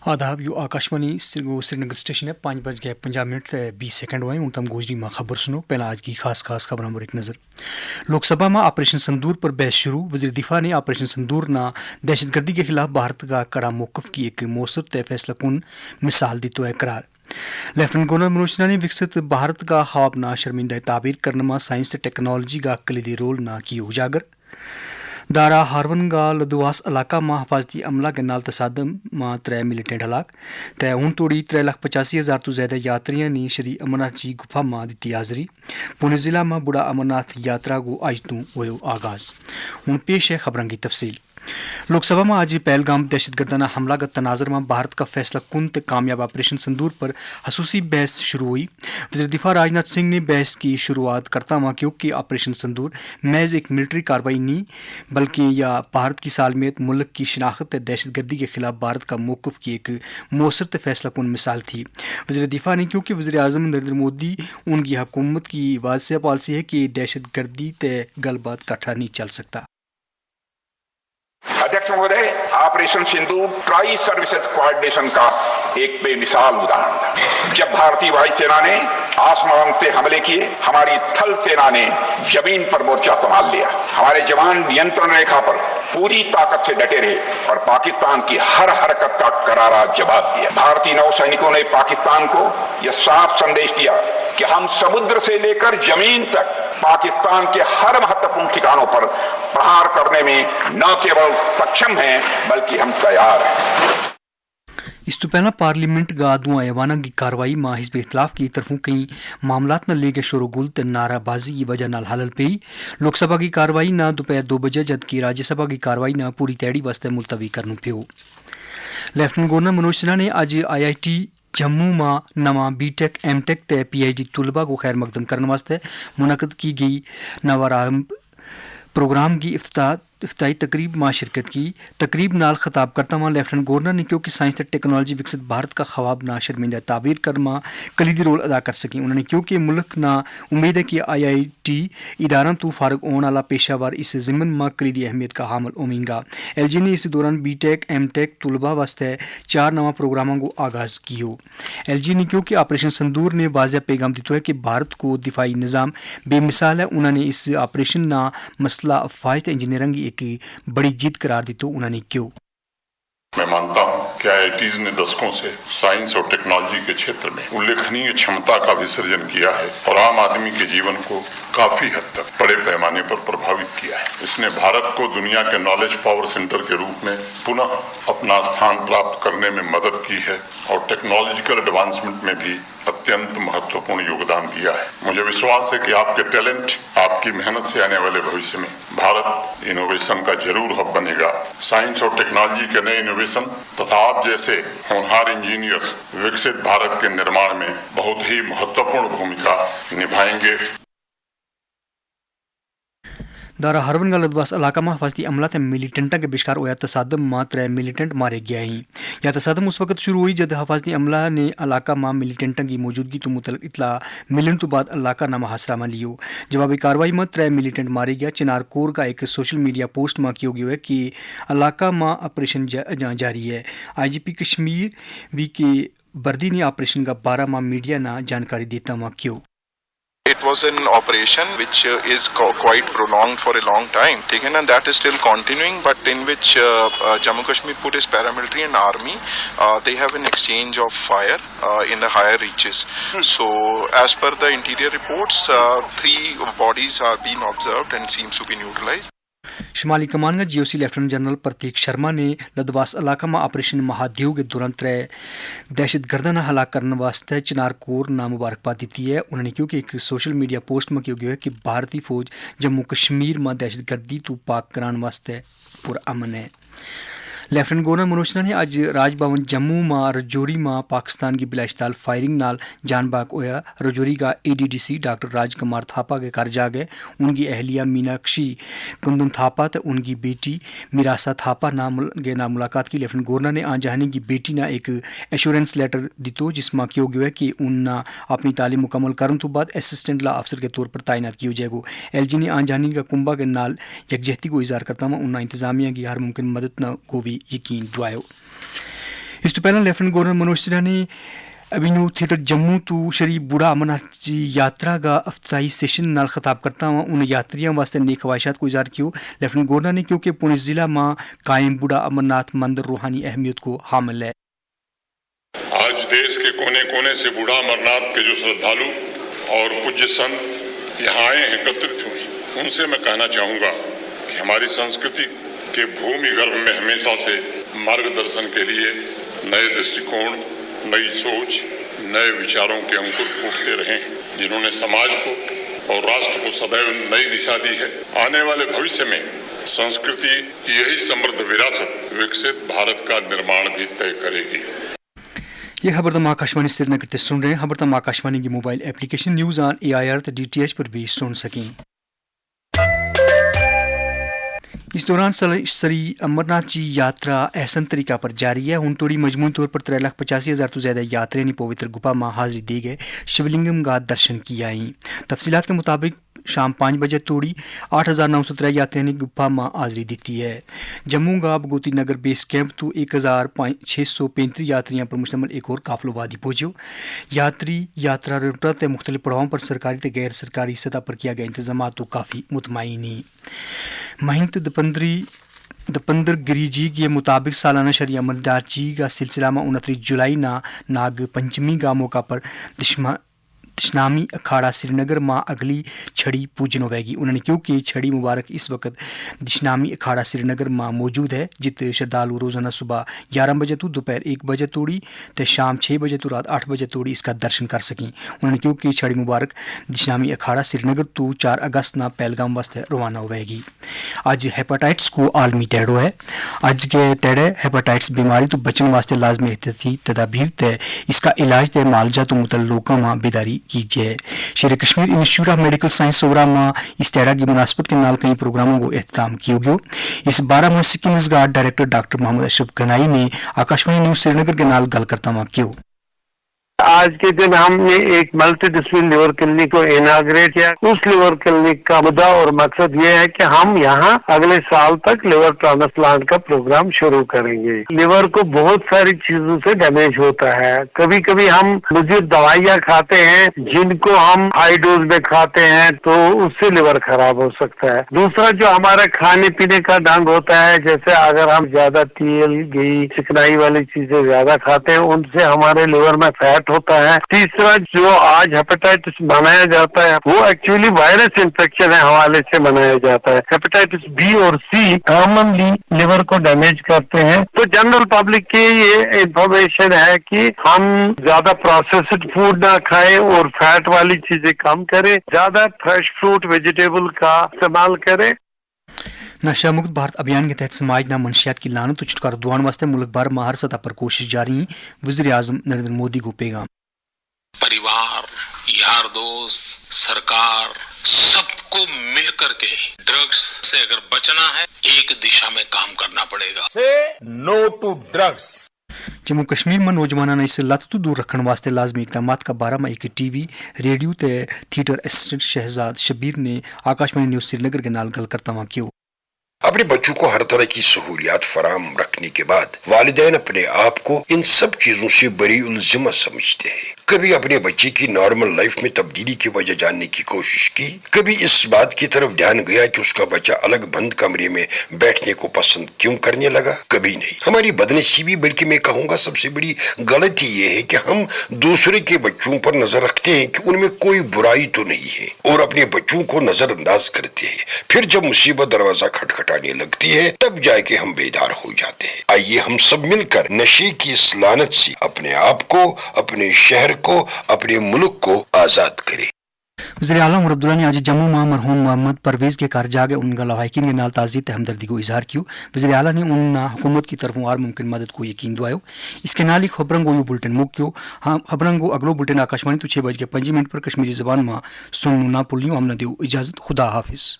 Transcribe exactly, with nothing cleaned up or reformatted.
آدھاب یو آکاشمانی سرگو سرینگر اسٹیشن ہے۔ پانچ بج گئے پنجاہ منٹ تے بیس سیکنڈ ہوئے۔ ہن تم گوجری ما خبر سنو۔ پہلا آج کی خاص خاص خبراں پر ایک نظر۔ لوک سبھا ما آپریشن سندور پر بحث شروع۔ وزیر دفاع نے آپریشن سندور نا دہشت گردی کے خلاف بھارت کا کڑا موقف کی ایک موثر تے فیصلہ کن مثال دیتو ہے قرار۔ لیفٹننٹ گورنر منوج سنہا نے وکست بھارت کا خواب نا شرمندہ تعبیر کرنے ما سائنس تے ٹیکنالوجی کا کلیدی رول نا کیو اجاگر۔ دارا ہارون کا لدواس علاقہ ما حفاظتی عملہ کے نال تصادم ما ترے ملیٹنٹ ہلاک۔ تے ہن توڑی ترے لاکھ پچاسی ہزار تو زیادہ یاتریاں نے شری امرناتھ جی گفا ما دتی حاضری۔ پونے ضلع ما بڑا امرناتھ یاترا کو آج تو ہویو آغاز۔ ہن پیش ہے خبراں کی تفصیل۔ لوک سبھا ما آج پہلگام دہشت گردانہ حملہ کا تناظر ما بھارت کا فیصلہ کن تے کامیاب آپریشن سندور پر خصوصی بحث شروع ہوئی۔ وزیر دفاع راج ناتھ سنگھ نے بحث کی شروعات کرتا ہوا کیونکہ آپریشن سندور محض ایک ملٹری کاروائی نہیں، بلکہ یا بھارت کی سالمیت، ملک کی شناخت تے دہشت گردی کے خلاف بھارت کا موقف کی ایک موثر تے فیصلہ کن مثال تھی۔ وزیر دفاع نے کیونکہ وزیر اعظم نریندر مودی ان کی حکومت کی واضح پالیسی ہے کہ دہشت گردی تے گل بات کٹھا نہیں چل سکتا۔ ادھیکش مہودے، آپریشن سندھو ٹرائی سروسز کوآرڈینیشن کا ایک بے مثال اداہرن تھا، جب بھارتی وائی سینا نے آسمان سے حملے کیے، ہماری تھل سینا نے زمین پر مورچہ سنبھال لیا۔ ہمارے جوان نینترن ریکھا پر پوری طاقت سے ڈٹے رہے اور پاکستان کی ہر حرکت کا کرارا جواب دیا۔ بھارتی نو سینکوں نے پاکستان کو یہ صاف سندیش دیا کہ ہم سمندر سے لے کر زمین تک پاکستان کے ہر مہتوپورن ٹھکانوں پر پرہار کرنے میں نہ کیول سکشم ہیں، بلکہ ہم تیار ہیں۔ اس تو پہلا پارلیمنٹ کا دواں ایواناں کی کاروائی ما حزب اختلاف کی طرفوں کئی معاملات نا لے کے شور و گل تے نعرہ بازی کی وجہ نال حلل پئی۔ لوک سبھا کی کاروائی نا دوپہر دو بجے جد کی راجیہ سبھا کی کاروائی نا پوری تیڑی واسطے ملتوی کرنو پیو۔ لیفٹننٹ گورنر منوج سنہا نے اج آئی آئی ٹی جموں ما نواں بی ٹیک، ایم ٹیک تے پی ایچ ڈی طلبا کو خیر مقدم کرن واسطے منعقد کی گئی نوارم پروگرام کی افتتاحی تقریب ما شرکت کی۔ تقریب نال خطاب کرتا ہوا لیفٹننٹ گورنر نے کہیو کہ سائنس تے ٹیکنالوجی وکست بھارت کا خواب نا شرمندہ تعبیر کرن ما کلیدی رول ادا کر سکیں۔ انہوں نے کہیو کہ ملک نا امید ہے کہ آئی آئی ٹی اداراں تو فارغ ہون والا پیشہ وار اس ضمن ما کلیدی اہمیت کا حامل ہوویں گا۔ ایل جی نے اس دوران بی ٹیک، ایم ٹیک طلبا واسطے چار نواں پروگراماں کو آغاز کیو۔ ایل جی نے کہیو کہ آپریشن سندور نے واضح پیغام دیتو ہے کہ بھارت کو دفاعی نظام بے مثال ہے۔ انہوں نے اس آپریشن نا مسئلہ افواج تے انجینئرنگ کی ایک بڑی جیت قرار دیتو۔ انہوں نے کہیو۔ میں مانتا ہوں کہ آئی آئی ٹیز نے دسکوں سے سائنس اور ٹیکنالوجی کے چھیتر میں الیکھنی چھمتا کا وسرجن کیا ہے اور عام آدمی کے جیون کو کافی حد تک بڑے پیمانے پر پربھاوت کیا ہے۔ اس نے بھارت کو دنیا کے نالج پاور سینٹر کے روپ میں پناہ اپنا ستھان پراپت کرنے میں مدد کی ہے اور ٹیکنالوجیکل ایڈوانسمنٹ میں بھی اتینت مہتوپورن یوگدان دیا ہے۔ مجھے وشواس ہے کہ آپ کے ٹیلنٹ، آپ کی محنت سے آنے والے بھوشیہ میں بھارت انوویشن کا ضرور ہب بنے گا۔ سائنس اور ٹیکنالوجی کے نئے انوویشن تتھا آپ جیسے ہونہار انجینئرز وکست بھارت کے نرماڑ میں بہت ہی مہتوپورن بھومکا نبھائیں گے۔ دارا ہرون کا لدواس علاقہ ما حفاظتی عملہ تے ملیٹنٹاں کے بشکار ہویا تصادم ما ترے ملیٹنٹ مارے گیا ہیں۔ یا تصادم اس وقت شروع ہوئی جد حفاظتی عملہ نے علاقہ ما ملیٹنٹاں کی موجودگی تو متعلق اطلاع ملن تو بعد علاقہ نا محاصرہ ما لیو۔ جوابی کاروائی ما ترے ملیٹنٹ مارے گیا۔ چنار کور کا ایک سوشل میڈیا پوسٹ ما کیو گیو ہے کہ علاقہ ما آپریشن جاری ہے۔ آئی جی پی کشمیر وی کے بردی نے آپریشن کا بارہ ما میڈیا نا جانکاری دیتا ما کیو۔ It was an operation which is quite prolonged for a long time, ٹھیک ہے نا, that is still continuing, but in which Jammu Kashmir Police, paramilitary and army, they have an exchange of fire in the higher reaches. So as per the interior reports, three bodies have been observed and seems to be neutralized. شمالی کمان کا جی او سی لیفٹننٹ جنرل پرتیک شرما نے لدواس علاقہ ما آپریشن مہادیو کے دوران ترے دہشت گرداں نا ہلاک کرنے واسطے چنار کور نا مبارکباد دیتی ہے۔ انہوں نے کہیو کہ ایک سوشل میڈیا پوسٹ ما کہیو گیو ہے کہ بھارتی فوج جموں کشمیر ما دہشت گردی تو پاک کران واسطے پر امن ہے۔ لیفٹننٹ گورنر منوج سنہا نے اج راج بھون جموں ما رجوری ما پاکستان کی بلاشتال فائرنگ نال جان باک ہویا۔ رجوری کا اے ڈی ڈی سی ڈاکٹر راج کمار تھاپا کے گھر جا گئے۔ ان کی اہلیہ میناکشی کندن تھاپا تے ان کی بیٹی میراسا تھاپا نا ملاقات کی۔ لیفٹننٹ گورنر نے آن جہانی کی بیٹی نا ایک ایشورنس لیٹر دیتو جس ما کہیو گیو ہے کہ ان نا اپنی تعلیم مکمل کرن تو بعد اسسٹنٹ لا افسر کے طور پر تعینات کیو جائے گو۔ ایل جی نے آن جہانی کا کنبہ کے نال یکجہتی کو اظہار کرتا ہوا ان نا انتظامیہ کی ہر ممکن مدد نا کو وی یقین دعایو۔ اس تو پہلاں لیفٹننٹ گورنر منوج سنہا نے ابھی نو تھیٹر جموں تو شری بوڑھا امرناتھ جی یاترا کا افتتاحی سیشن نال خطاب کرتا ہوا انہوں نے یاتریاں واسطے نیک خواہشات کو اظہار کیو۔ لیفٹننٹ گورنر نے کیو کہ پونے ضلع ما قائم بوڑھا امرناتھ مندر روحانی اہمیت کو حامل ہے۔ آج دیش کے کونے کونے سے بوڑھا امرناتھ کے جو شردھالو اور پوجیہ سنت یہاں آئے ہیں، اکترت ہوئے ہیں، ان سے میں کہنا چاہوں گا کہ ہماری سنسکرتی کے بھومی گربھ میں ہمیشہ سے مارگ درشن کے لیے نئے درشٹیکون، نئی سوچ، نئے وچاروں کے انکر پھوٹتے رہے ہیں، جنہوں نے سماج کو اور راشٹر کو سدیو نئی دشا دی ہے۔ آنے والے بھوشیہ میں سنسکرتی کی یہی سمردھ وراثت وکست بھارت کا نرماڑ بھی طے کرے گی۔ یہ خبر تم آکاشوانی سرینگر تے سن رہے ہیں۔ خبر تم آکاشوانی کی موبائل ایپلیکیشن نیوز آن اے آئی آر تے ڈی ٹی ایچ پر بھی سن سکیں۔ اس دوران سری امرناتھ جی یاترا احسن طریقہ پر جاری ہے۔ ہن توڑی مجموعی طور پر ترے لاکھ پچاسی ہزار تو زیادہ یاتریاں نے پوتر گپا ما حاضری دے گئے شیولنگم کا درشن کیا ہیں۔ تفصیلات کے مطابق شام پانچ بجے توڑی آٹھ ہزار نو سو ترے یاتریاں نے گپا ما حاضری دیتی ہے۔ جموں کا بگوتی نگر بیس کیمپ تو ایک ہزار چھ سو پینتری یاتریاں پر مشتمل ایک اور قافلو وادی پوجیو۔ یاتری یاترا روٹا تے مختلف پڑاؤں پر سرکاری تے غیر سرکاری سطح پر کیا گیا انتظامات تو کافی مطمئن ہیں۔ مہنت دپندری دپندر گری جی کے مطابق سالانہ شری امرناتھ جی کا سلسلہ ما انتری جولائی نا ناگ پنچمی کا موقع پر دشنامی اکھاڑا سرینگر ما اگلی چھڑی پوجن ہوئے گی۔ انہوں نے کہیو کہ چھڑی مبارک اس وقت دشنامی اکھاڑا سرینگر ما موجود ہے، جت شردھالو روزانہ صبح گیارہ بجے تو دوپہر ایک بجے توڑی تے شام چھ بجے تو رات آٹھ بجے توڑی اس کا درشن کر سکیں۔ انہوں نے کہیو کہ چھڑی مبارک دشنامی اکھاڑا سرینگر تو چار اگست نا پہلگام واسطے روانہ ہوئے گی۔ اج ہیپاٹائٹس کو عالمی تہڑو ہے۔ اج کے تہڑے ہیپاٹائٹس بیماری تو بچن واسطے لازمی احتیاطی تدابیر تے اس کا علاج تے معالجہ تو متعلقہ ما بیداری کی جائے۔ شیر کشمیر انسٹیٹیوٹ آف میڈیکل سائنس سورا ما اس تہڑا کی مناسبت کے نال کئی پروگراموں کو اہتمام کیو گیو۔ اس بارہ ما سکم اس گارڈ ڈائریکٹر ڈاکٹر محمد اشرف گنائی نے آکاشوانی نیوز سرینگر کے نال گل کرتا ہوا کیو۔ آج کے دن ہم نے ایک ملٹی ڈسپلن لیور کلینک کو اناگریٹ کیا۔ اس لیور کلینک کا مدعا اور مقصد یہ ہے کہ ہم یہاں اگلے سال تک لیور ٹرانسپلانٹ کا پروگرام شروع کریں گے۔ لیور کو بہت ساری چیزوں سے ڈیمیج ہوتا ہے۔ کبھی کبھی ہم مضر دوائیاں کھاتے ہیں، جن کو ہم ہائی ڈوز میں کھاتے ہیں تو اس سے لیور خراب ہو سکتا ہے۔ دوسرا جو ہمارا کھانے پینے کا ڈھنگ ہوتا ہے، جیسے اگر ہم زیادہ تیل، گھی، چکنائی والی چیزیں زیادہ کھاتے ہیں، ان سے ہمارے لیور میں فیٹ ہوتا ہے۔ تیسرا جو آج ہیپاٹائٹس منایا جاتا ہے، وہ ایکچولی وائرس انفیکشن کے حوالے سے منایا جاتا ہے۔ ہیپاٹائٹس بی اور سی کامنلی لیور کو ڈیمیج کرتے ہیں۔ تو جنرل پبلک کے یہ انفارمیشن ہے کہ ہم زیادہ پروسیسڈ فوڈ نہ کھائیں اور فیٹ والی چیزیں کم کریں، زیادہ فریش فروٹ ویجیٹیبل کا استعمال کریں۔ نشہ مکت بھارت ابھیان کے تحت سماج نا منشیات کی لعنت و چھٹکارو دوان واسطے ملک بھر ما ہر سطح پر کوشش جاری ہیں۔ وزیر اعظم نریندر مودی کو پیغام۔ پریوار، یار دوست، سرکار، سب کو مل کر کے ڈرگز سے اگر بچنا ہے، ایک دشا میں کام کرنا پڑے گا۔ سے نو ٹو ڈرگز۔ جموں کشمیر ما نوجواناں نا اس لت تو دور رکھن واسطے لازمی اقدامات کا بارہ ما ایک ٹی وی، ریڈیو تے تھیٹر اسسٹنٹ شہزاد شبیر نے آکاشوانی نیوز سرینگر کے نال گل کرتا ہوا کیو۔ اپنے بچوں کو ہر طرح کی سہولیات فراہم رکھنے کے بعد والدین اپنے آپ کو ان سب چیزوں سے بری الزمہ سمجھتے ہیں۔ کبھی اپنے بچے کی نارمل لائف میں تبدیلی کی وجہ جاننے کی کوشش کی، کبھی اس بات کی طرف دھیان گیا کہ اس کا بچہ الگ بند کمرے میں بیٹھنے کو پسند کیوں کرنے لگا؟ کبھی نہیں۔ ہماری بدنصیبی، بلکہ میں کہوں گا سب سے بڑی غلطی یہ ہے کہ ہم دوسرے کے بچوں پر نظر رکھتے ہیں کہ ان میں کوئی برائی تو نہیں ہے اور اپنے بچوں کو نظر انداز کرتے ہیں۔ پھر جب مصیبت دروازہ کھٹکھٹانے لگتی ہے، تب جا کے ہم بیدار ہو جاتے ہیں۔ آئیے ہم سب مل کر نشے کی اس لعنت سے اپنے آپ کو، اپنے شہر کو، اپنے ملک کو آزاد کریں۔ وزیر اعلیٰ عمر عبداللہ نے آج جموں ما مرحوم محمد پرویز کے گھر جا کے ان کا لواحقین کے نال تعزیت ہمدردی کو اظہار کیو۔ وزیر اعلیٰ نے ان نا حکومت کی طرفوں ہر ممکن مدد کو یقین دعایو۔ اس کے نال ہی خبراں کو یوہ بلٹن مک کیو۔ ہاں، خبراں کو اگلو بلٹن آکاشوانی تو چھ بج کے پنجی منٹ پر کشمیری زبان ما سننو نا پلیوں۔ ہم نا دیو اجازت، خدا حافظ۔